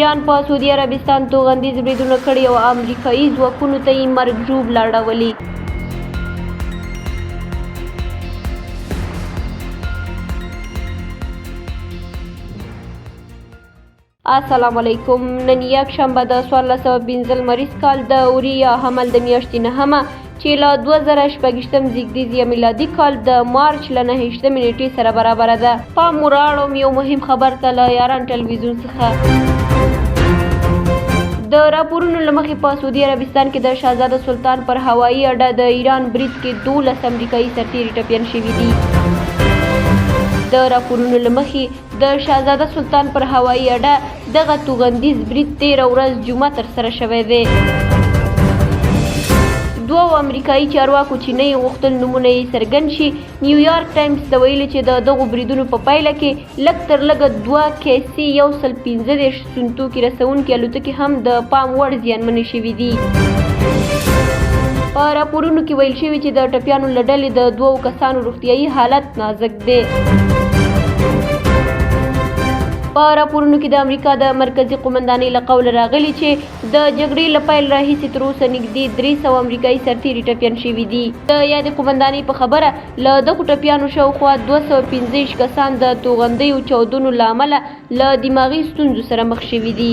ایران په سعودي عربستان توغندیز بریدونه کړي او امریکایي ځواکونو ته یې مرګ ژوبله اړولې. السلام علیکم. نن یکشنبه د 1405 لمریز کال د وري یا حمل د میاشتې نهمه، چې له 2026 زیږدیز یا میلادي کال د مارچ له 29مې نیټې سره برابره ده. پام مو رااړوم یو مهم خبر ته له یاران ټلویزیون څخه. د راپورونو له مخې په سعودي عربستان کې د شاهزاده سلطان پر هوایي اډه د ایران برید کې 12 امریکایي سرتیري ټپیان شوي دي. د راپورونو له مخې د شاهزاده سلطان پر هوایي اډه دغه توغندیز برید تېره ورځ جمعه ترسره شوی دی. دوو امریکایي چارواکو چې نه یې غوښتل نومونه یې څرګند شي، نیویارک ټایمز ته ویلي چې د دغو بریدونو په پایله کې لږ تر لږه دوه کیسې 135 سون توکي رسوونکې الوتکې هم د پام وړ زیانمنې شوې دي. په راپورونو کې ویل شوي چې د ټپیانو له ډلې د دوو کسانو روغتیايي حالت نازک دی. په راپورونو کې د امریکا د مرکزي قومندانۍ له قوله راغلي چې د جګړې له پیل راهیسې تر اوسه نږدې 300 امریکایي سرتیري ټپیان شوي دي. د یادې قومندانۍ په خبره له دغو ټپیانو شاوخوا 225 کسان د توغندیو چاودنو له امله له دماغي ستونزو سره مخ شوي دي.